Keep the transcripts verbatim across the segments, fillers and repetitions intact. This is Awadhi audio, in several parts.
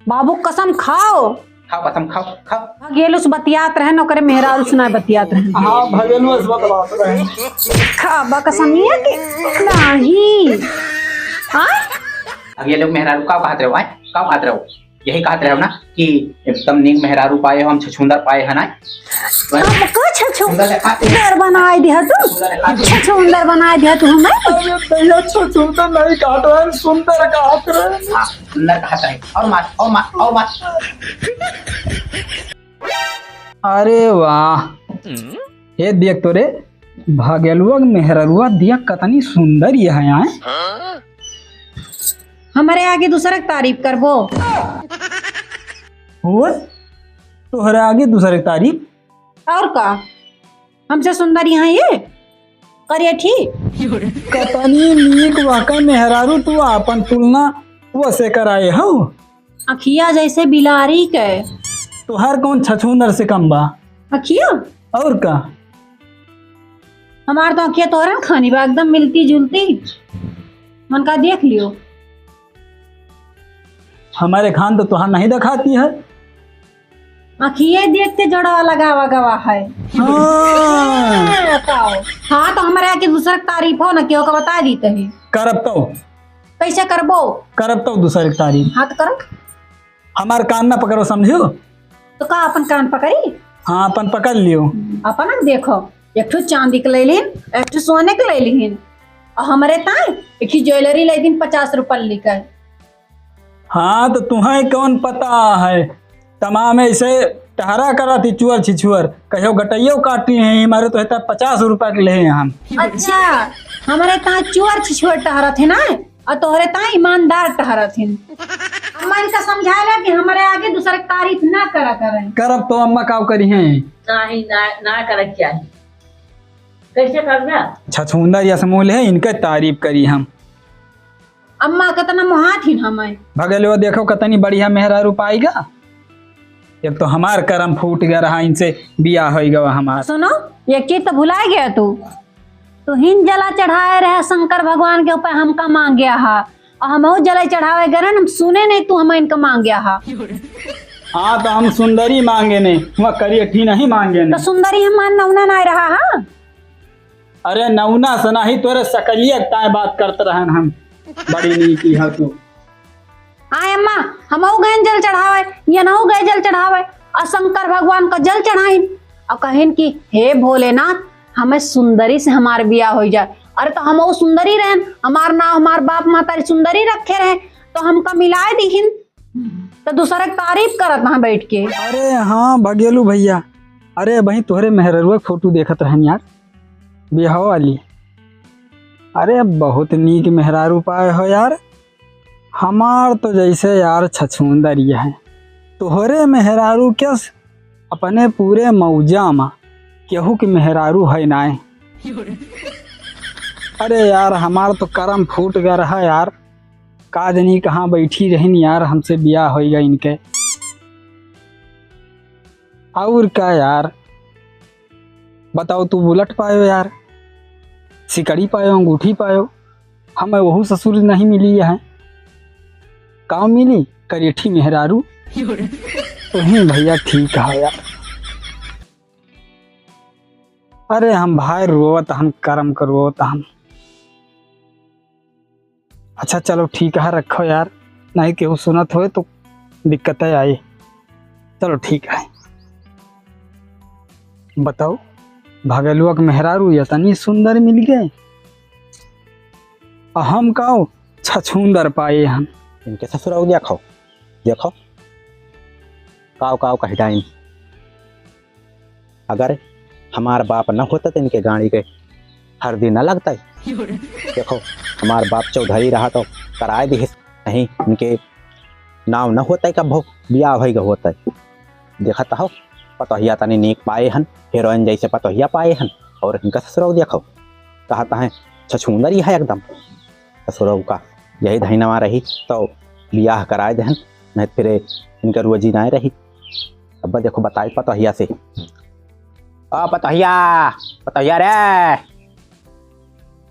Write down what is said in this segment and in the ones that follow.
बाबू कसम खाओ। खाओ कसम, खाओ, खाओ। भगेलू से बतियात रहे, ओकरे मेहरारू से ना बतियात रहे। हाँ, भगेलू से बतियात रहे। खाबा कसम ये कि नहीं। हाँ? भगेलू मेहरारू का कहत रहो, आय? का कहत रहो? यही कहत रहो ना कि एकदम नीक मेहरारू पाए हो, हम छछूंदर पाए है ना? हमका छछूंदर बनाए दिया तू। छछूंदर बनाए दिया तू हमें। अरे भैया, छछूंदर नहीं कहत रहे, सुंदर कहत रहे। हाँ, सुंदर कहत रहे। और मार, और मार, और मार। अरे वाह, ये देख तो रे, भगेलुआ के मेहररुआ दिया कतनी सुंदर ये है, आय? हमरे आगे दूसरे के तारीफ करबो? और तोहरे आगे दूसरे के तारीफ? और का, हमसे सुंदर यहाँ ये करियठी? कतनी नीक वहका मेहरारू, तू आपन तुलना वसे कराए हो। अखिया जैसे बिलारी के। तोहार कौन छछूंदर से कम बा? अखिया? और का? हमार तो अखिया तोहरन खानी बा, एकदम मिलती जुलती। मन का देख लियो। हमारे खान तो तोहार नहीं दिखाती है। अखिए देख के जोड़वा लगावा गवा है। हाँ। बताओ। हाँ, तो हमारे यहाँ की दूसर के तारीफ हो ना, केहू का बता दी तही। करब तो। कैसे करबो? करब तो दूसर के तारीफ। हाँ, तो करो। हमार कान ना पकड़ो, समझियो? तो का अपन कान पकड़ी? हाँ, अपन पकड़ लियो। अपन अब देखो, एक ठो चांदी के ले लिहिन, एक ठो सोने के ले लिहिन, और हमारे ताई एक ही ज्वेलरी ले दिन पचास रुपये लिकर। हाँ, तो तुम्हें कौन पता है, तमाम ऐसे टहरा करा थी चुअर छिछुअर, कहियो गटैयो काटी हैं, हमारे तो हेता पचास रुपया के ले हैं हम। अच्छा, हमारे ताई चुअर छिछुअर टहरा थे ना, और तोहरे ताई ईमानदार टहरा थे। अम्मा इनका समझा ला कि हमारे आगे दूसरे की तारीफ ना करा करें। करब तो अम्मा काव करी हैं? नहीं, ना, ना करे के चाही। कैसे करबा? छछूंदर या समूह ले, इनके तारीफ करी हम। अम्मा केतना मोहात हिन हमें। भगेलवा देखो कतनी बढ़िया मेहरारू पाई गा। एक तो हमार करम फूट गया रहा, इनसे बियाह होई गवा हमार। सुनो, एक चीज तो भुलाए गया तू। तू हिन जला चढ़ाए रहे शंकर भगवान के ऊपर, हमका मांग गया हा। और हमहू जला चढ़ावे गए रहे, हम सुने नहीं तू हम इनका मांग गया हा। हाँ, तो हम सुंदरी मांगे नहीं, वहाँ करियठी नहीं मांगे तो नहीं। सुंदरी हमार नौना नहीं रहा हा। अरे नौना से नाही, तोरे सकलिया के ताए बात करत रहन हम। बड़ी नीकी है तू। आय अम्मा, हमहू गए जल चढ़ावे, ये नहू गए जल चढ़ावे, और शंकर भगवान का जल चढ़ाइन, और कहिन कि हे भोलेनाथ, हमें सुंदरी से हमार बियाह हो जाए। अरे तो हमहू सुंदरी रहन, हमार नाम हमार बाप मातारी सुंदरी रखे रहे, तो हमका मिलाए दीहिन। तो दूसरे के तारीफ करत ना बैठ के। अरे हाँ भगेलू भैया, अरे भाई तोहरे मेहररुआ के फोटो देखत रहन यार, बियाह वाली। अरे बहुत नीक मेहरारू पाए हो यार, हमार तो जैसे यार छछूंदर ही है। तोहरे मेहरारू के अपने पूरे मौजा मा केहू के मेहरारू है नाय। अरे यार हमार तो करम फूट गया रहा यार, का जनी कहाँ बैठी रहिन यार, हमसे बियाह होइगा इनके। और का यार, बताओ, तू बुलेट पायो यार, सिकड़ी पायो, अंगूठी पायो, हमें वहू ससुर नहीं मिली है। का मिली? करेठी मेहरारू। तो ही भैया ठीक है यार। अरे हम भाई रोवत हन, करम क रोवत हन। अच्छा चलो ठीक है, रखो यार, नहीं केहू सुनत होए तो दिक्कत है आई। चलो ठीक है, बताओ, भगेलुआ के मेहरारू इतनी सुंदर मिल गए, और हम काओ छछूंदर पाए हन। इनके ससुराऊ देखो, देखो, काओ काओ कह डाइन। अगर हमार बाप न होता तो इनके गाड़ी के हरदी न लगता। देखो, हमार बाप चौधरी रहा तो कराए दिहिस, नहीं इनके नाव न होता कभो बियाह होई ग होता। देखत हो, पतोहिया तनी नीक पाए हन, हीरोइन जैसे पतोहिया पाए हन, और इनका ससुराऊ देखो, कहत हैं छछूंदर ही है एकदम। ससुराऊ का यही धैनवा रही तो बियाह कराए देहन, नहीं फिर इनका रोजी ना रही। अब देखो बताई पतोहिया से, "आ पतोहिया, पतोहिया रे।"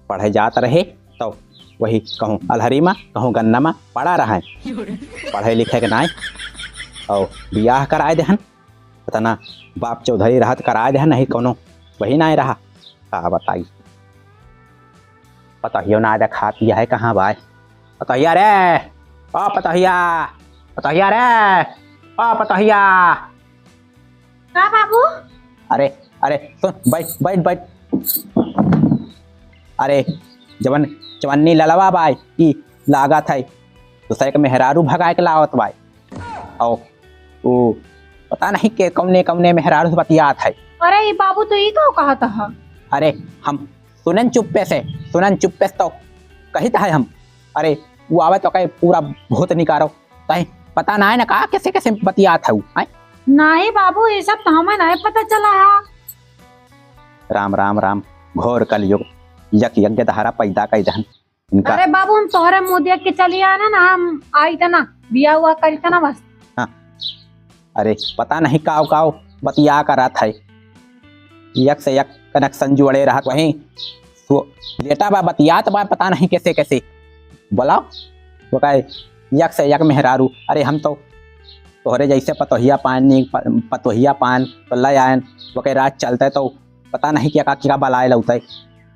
पढ़े जात रहे तो वही कहूँ अलहरी मा, कहूँ गन्ना मा पड़ा रहे। पढ़े लिखे के नाय, और बियाह कराए देहन, पता ना बाप चौधरी रहत कराए देहन, नहीं कौनो वही ना रहा। का बताई, पतोहियो ना आजा खात यह है कहाँ बाय। पतोहिया रे, ओ पतोहिया, पतोहिया रे, ओ पतोहिया। का बाबू? अरे, अरे, सुन, बैठ, बैठ, बैठ। अरे, जवन, जवन्नी ललवा बाय, ई लागत है, दूसरे के मेहरारू भगाए के लावत बाय। और वो पता नहीं के कौने, कौने मेहरारू से बतियात है। अरे, ई बाबू तो ई का कहत ह? अरे, हम सुनन चुप्पे से, सुनन चुप्पे से तो कहित है हम। अरे, वो आवे तो कहे पूरा भूत निकारो। कहीं पता ना है ना का, कैसे कैसे बतियात है वो, हैं? नहीं बाबू, ये सब तो हमें नहीं पता चला है। राम, राम, राम, घोर कलयुग, यक यज्ञ दहारा पैदा कई दहन इनका। अरे बाबू, हम तोहरे मुँह देख के चली आना ना, हम आई तना, बिया हुआ करी तना बस। हाँ। अरे, पता नहीं काव काव बतिया करत है, यक से यक connection जोड़े रहत, वहीं सो लेटा बा, बतियात बा, पता नहीं कैसे कैसे। बोला, वो कहे, "यक से यक मेहरारू, अरे हम तो तोहरे जैसे पतोहिया पान नी, प-, पतोहिया पान तो ले आयन, वो कहे रात चलते तो पता नहीं क्या का, क्या बलाए लौते,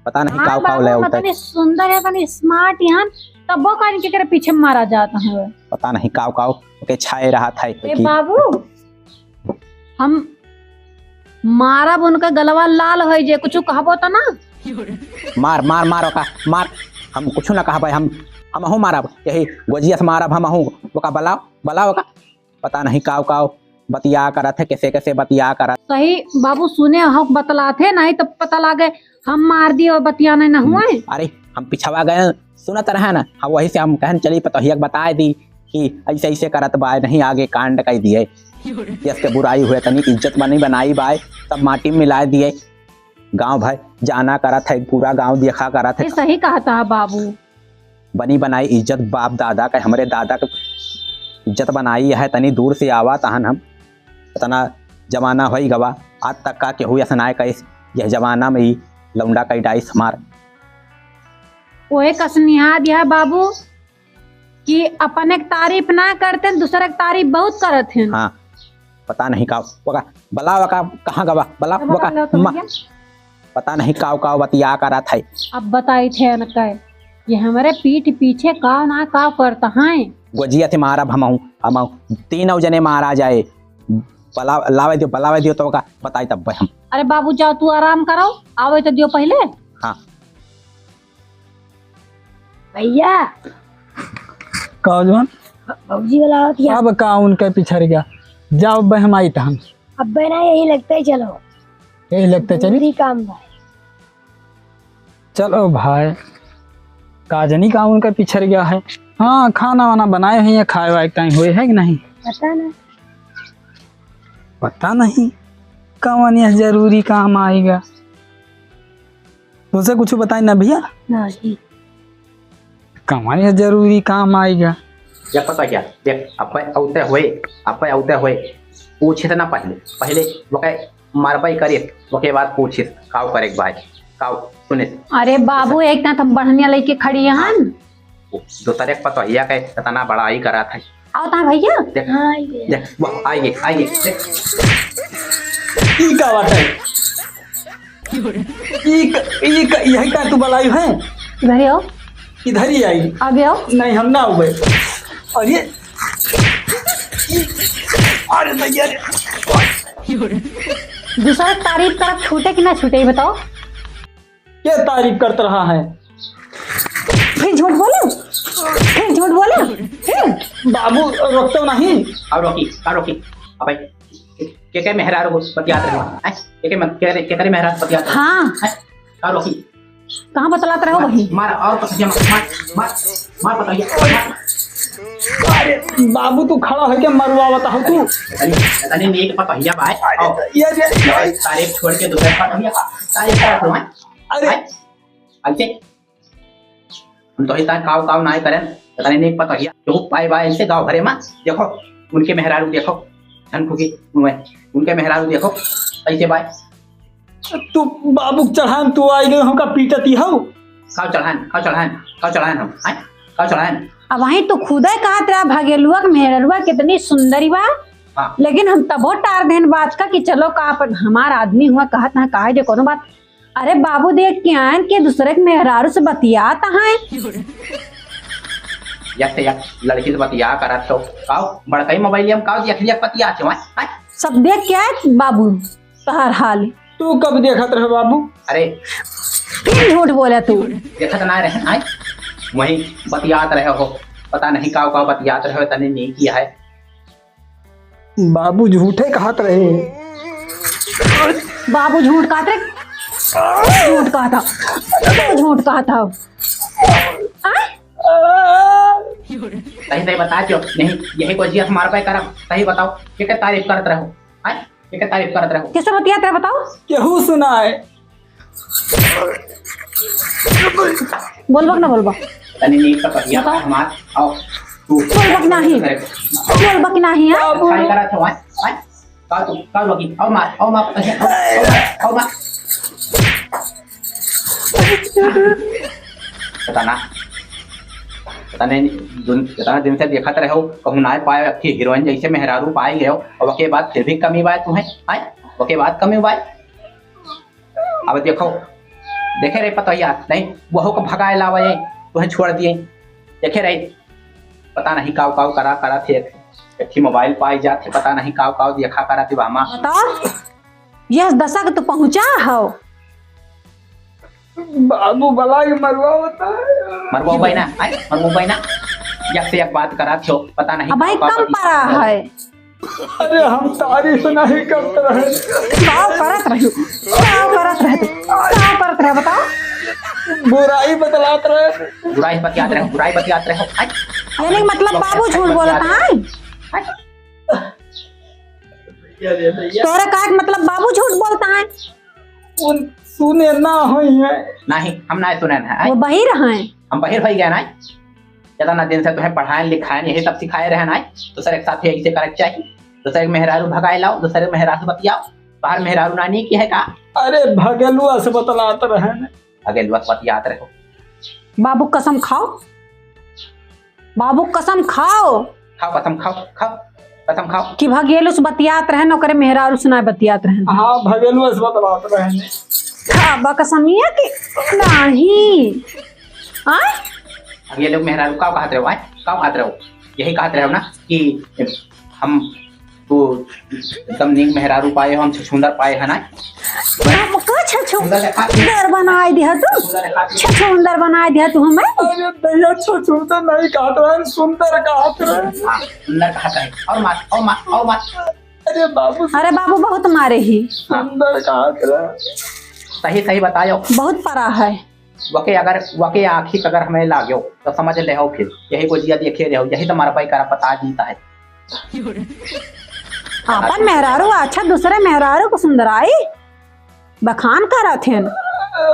पता नहीं हाँ काव काव बाबू, ले मैं औते।" तनी सुंदर है, तनी smart हन, तब वो कहन के करे पीछे मारा जाता है। पता नहीं काव काव, ओके छाए रहा था ए कि बाबू, हम मारब उनका गलवा लाल होई जे, कुछ कहबो त ना। मार, मार, मार ओका, मार। हम कुछ ना कहबै, हम, हमहू मारब, यही गोजिया से मारब हमहू। ओका बलाओ, बलाओ ओका। पता नहीं काव, काव बतिया करत है, कैसे, कैसे बतिया करत। सही बाबू, सुने हक बतलात है, नहीं तो पता लागे हम मार दिए और बतिया नहीं ना हुए। अरे, हम पिछवा गए, सुनत रहे ना, हम वही से हम कहन चली पतोहिया के बताए दी कि ऐसे, ऐसे करत बा, नहीं आगे कांड कर दिए। यस के बुराई हुए, तनी इज्जत बनी बनाई बाय, सब माटी में मिलाए दिए। गांव भर जाना करत है, पूरा गांव देखा करत है। ये सही कहता है बाबू। बनी बनाई इज्जत बाप दादा के, हमरे दादा के इज्जत बनाई है, तनी दूर से आवा तहन हम। इतना जमाना होई गवा, आज तक का केहू ऐसा ना कइस, यह जमाना में ही लौंडा कई डाइस हमार। ओए कसनिहा दिया बाबू कि अपने के तारीफ ना करते हैं, दूसरे के तारीफ बहुत करत हैं। हाँ, पता नहीं का, वका, बला वका कहाँ गवा, बला अब वका, बला तो मा-, भैया। पता नहीं काव काव बतिया करत है। अब बताई थे न कहे, ये हमारे पीठ पीछे काव ना काव करता है। गोजिया से मारब हमहू, हमहू तीनों जने मारा जाए। बला-, लावे दियो, बलावे दियो तो का बताई तब हम। अरे बाबू जाओ तू आराम करो, आवे तो दियो पहले। हाँ। भैया। का हो जवान? ब-, भौजी वाला आवत या? अब का उनके पिछड़ गया? जाओ बे हम आई तहन। अब्बे ना यही लगते ही चलो। यही लगते चली? जरूरी काम बा। चलो भाई, का जनी का उनका पिछड़ गया है। हाँ, खाना वाना बनाए हुए हैं, खाए वाए टाइम हुए है कि नहीं? पता ना। पता नहीं, कौन यह जरूरी काम आएगा। तुझसे कुछ बताए ना भैया? नहीं। कौन यह जरूरी काम आएगा? या पता क्या, देख, अब्बे औते हुए, अब्बे औते हुए, पूछे त ना पहले, पहले वो कहे, मारपाई करे, ओके बाद पूछिस, काव करे के भाई, काव सुनिस। अरे बाबू, एक ना तुम बढ़निया लेके खड़ी हन। दूसरे के पतोहिया के इतना बड़ाई करत है। आओ ता भैया। देख, हाँ, ये। देख, वाह, आई गे, आई गे, देख। ई का बात है? ई क-, ई क-, यही का तू बलाई है? इधर ही आओ। इधर ही आई। आगे आओ। नहीं, हम ना आवे। अरे, अरे भैया रे। दूसरा तारीफ करब छूटे कि ना छूटे, ये बताओ। के तारीफ करत रहा है? फिर झूठ बोले, फिर झूठ बोले, फिर। बाबू, रोकते नहीं। और रोकी, और रोकी। अबे, के, के, के मेहरारू बतियात रहे? हैं? के, के, के, के मेहरारू बतियात रहे? हाँ। हैं? और रोकी। कहाँ बतलात रहे हो मार, वही? मार, और पतोहिया मार, मार, मार, मार पतोहिया, मार। अरे बाबू, तू खड़ा होके मरवावत हो तू। तनी, तनी नीक पतोहिया भाई। अरे आओ। ये, ये, ये। तारीफ छोड़ के दूसरे पतोहिया का तारीफ करत हो, हैं? अरे। हैं? ऐसे हम तो इतना काव काव ना करें, तनी नीक पतोहिया। जो पाए भाई ऐसे गाँव भरे में, देखो, उनके मेहरारू देखो, झनकू की, उनके मेहरारू देखो, ऐसे भाई। तू बाबू के चढ़ान, तू आई गए, हमका पीटती हो। खाओ चढ़ान, खाओ चढ़ान, खाओ चढ़ान हम, हैं? खाओ चढ़ान। अब वहीं तो खुदे कहत रहा, भगेलुआ के मेहररुआ कितनी सुंदरी बा। हाँ। लेकिन हम तबो टार देन बात का कि चलो का अपन हमार आदमी हुआ कहत ना काहे जे कोनो बात। अरे बाबू देख के आयन के दूसरे के मेहरारू से बतियात हैं। यक से यक लड़की से बतिया करत हो। काओ बड़कई मोबाइल में काओ देख लिया बतिया छो, हैं? सब देख के आए बाबू तहार हाल। तू कब देखत रहे बाबू? अरे फिर झूठ बोले तू। देखत ना रहे, आय? वहीं बतियात रहे हो, पता नहीं काओ काओ बतियात रहे हो, तने नहीं किया है। बाबू झूठे कहत रहे। बाबू झूठ कहत रहे। झूठ कहत हो। तू झूठ कहत हो। आय? तही तही बता दियो, नहीं, यही को जिया हमारा पे करम, तही बताओ, के के तारीफ करत रहो, आय? के के तारीफ करत रहो। कैसे बतियात रहे बताओ? केहू सुनाए। बोलबक ना बोलबक? तनी नीक से बतिया बताओ। हमार, आओ, तू बोलबक नाही। करे। बोलबक नाही, हाँ? बाबू। काय करत हो, आय? आय? का तू, का रोकी? आओ मार, आओ मार, आओ मार, आओ मार। पता ना, पता नहीं, दुन-, इतना दिन से देखत रहे हो, कहूँ ना पाए, अक्खी हीरोइन जैसे मेहरारू पाए गए हो, और ओके बाद फिर भी कमी बाय तुम्हें, आय? ओके बाद कमी बाय। अब देखो, देखे रहे पतोहिया, नहीं, वहू को भगाए लावे, तुहें छोड़ दिए। देखे रहे, पता नहीं काव काव करा, करा थे, एक, एक ही मोबाइल पाई जात है, पता नहीं काव काव देखा करा थे बामा। बताओ, यह दशा के तो पहुँचा हो। बाबू बला के मरवा होता है। मरवा भाई ना, आय, मरवा भाई ना, यक से यक बात करा थे, पता नहीं अब भाई काव काव कम करी। पड़ा है। अरे, हम तारीफ नहीं करत रहे। का करत रहे? का करत रहे? का करत रहे, बताओ? बुराई बतलात रहे। बुराई बतियात रहे, बुराई बतियात रहे। हट। यानी मतलब बाबू झूठ बोलत हैं? हट। तोहरे का मतलब बाबू झूठ बोलत हैं? उन सुने ना होई है। नहीं, हम ना सुने ना है। वो बहिर हैं। हम बहिर होई गए ना। इतना दिन से तुम्हें पढ़ाएन लिखाएन, यही सब सिखाए रहे ना। दूसरे के साथ यही से करे के चाहिए। दूसरे के मेहरारू भगाए लाओ, दूसरे के मेहरारू बतियाओ। बाहर मेहरारू नानी की है का? अरे भगेलुआ से बतलात रहे ना। भगेलुआ से बतियात रहे हो। बाबू कसम खाओ, बाबू कसम खाओ। खाओ कसम, खाओ, खाओ, कसम खाओ। कि भगेलू से बतियात रहे न, ओकरे मेहरारू से ना बतियात रहे न। हाँ, भगेलू से बतलात रहे न। खाबा कसमिया कि नहीं। आय? अब ये लोग मेहरारू का कहत रहे हो, आय? का कहत रहे हो? यही कहत रहे हो ना कि हम तो एकदम नीक मेहरारू पाए हो, हम छछूंदर पाए है ना। हमका छछूंदर बनाए दिया तू। छछूंदर बनाए दिया तू हमें। अरे भैया, छछूंदर नहीं कहत रहे, सुंदर कहत रहे। हाँ, सुंदर कहत रहे। और मार, और मार, और मार। अरे बाबू। अरे बाबू, बहुत मारे ही। हाँ। सुंदर कहत रहे। सही, सही बतायो। बहुत परा है। वके अगर, वके आँखी अगर हमें लाग्यो, तो समझ ले हो फिर। यही को जिया देखे रहो, यही तो मारा भाई करा पता जीता है। आपन मेहरारू अच्छा, दूसरे मेहरारू को सुंदराई बखान करत हन। ए,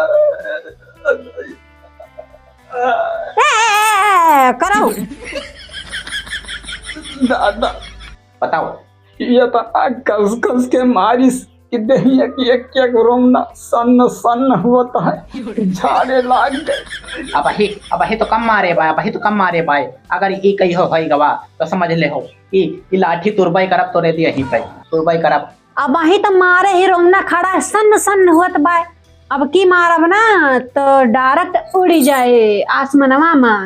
ए, ए, ए, करो। दादा। बताओ। ये तो आ कस कस के मारिस कि देहिया की एक एक रोमना सन्न सन्न होता है, झाड़े लाग गए। अबही, अबही तो कम मारे बाय, अबही तो कम मारे बाय। अगर ई कहियो होई गवा, तो समझ ले हो कि ई लाठी तुरबई करब तोरे दिया ही पे, तुरबई करब। अबही तो मारे ही रोमना खड़ा है, सन्न सन्न होत बाय। अब की मारब ना, तो direct उड़ी जाए आसमनवा मा,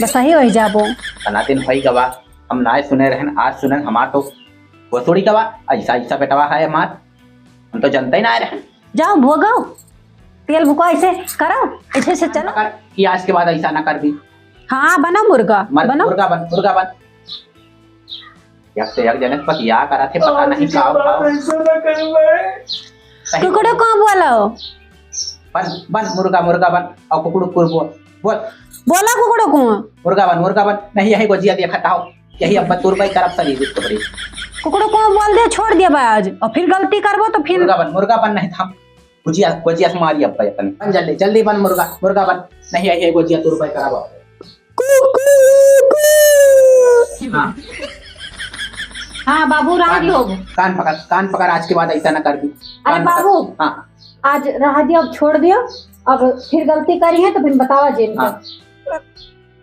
बस यही वही जाबो। तना दिन होई गवा, हम नाय सुने रहन, आज सुनन, हमार तो वो थोड़ी कवा, ऐसा, ऐसा बेटवा है हमार, हम तो जनते ही ना रहन। जाओ भोगो, तेल भुको, ऐसे करो, ऐसे से चलो। कर कि आज के बाद ऐसा ना कर दी। हाँ, बनो मुर्गा, मर-, बनो। मुर्गा बन, मुर्गा बन। यक से यक जने पतिया करा थे, पता नहीं का हो, का हो। ऐसा ना करूँ मैं। सही। कुकड़ो को बोलो। बन, बन, मुर्गा, मुर्गा बन, और कुकड़ू कुकुर बोल, बोल। बोला कुकड़ो को। मुर्गा बन, मुर्गा बन, नहीं यही गोजिया दिया खटाओ। यही अब तुरबई करब सरी बिस्कुट बड़ी। कुकड़ो को बोल दे, छोड़ दिया बा आज। और फिर गलती करबो तो फिर मुर्गा बन, मुर्गा बन, नहीं तो हम गोजिया, गोजिया से मारी अब भाई अपन। बन जल्दी, जल्दी बन मुर्गा, मुर्गा बन। नहीं, यही गोजिया तुरबई करब। कू, कू, कू। हाँ। हाँ, बाबू, रह कान, दियो। कान पकड़, कान पकड़, आज के बाद ऐसा ना कर दी। अरे कान पकड़। बाबू, हाँ। आज रह दियो, अब छोड़ दियो। अब फिर गलती करी है तो फिर बतावा जेन के। हाँ।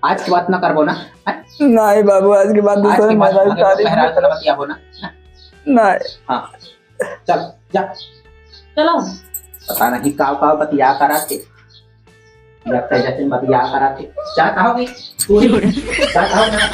आज के बाद ना करबो ना, हैं? नहीं बाबू, आज के बाद आज दूसरे के बाद मर्द से अगर शादी मेहरारू से ना बतियाबो ना, ना। नहीं। हाँ, चल, जा। चलो। पता नहीं काव काव बतिया करा थे। जब तक जैसे बतिया करा थे। जा कहोगी? तू ही। जा कहोगी ना?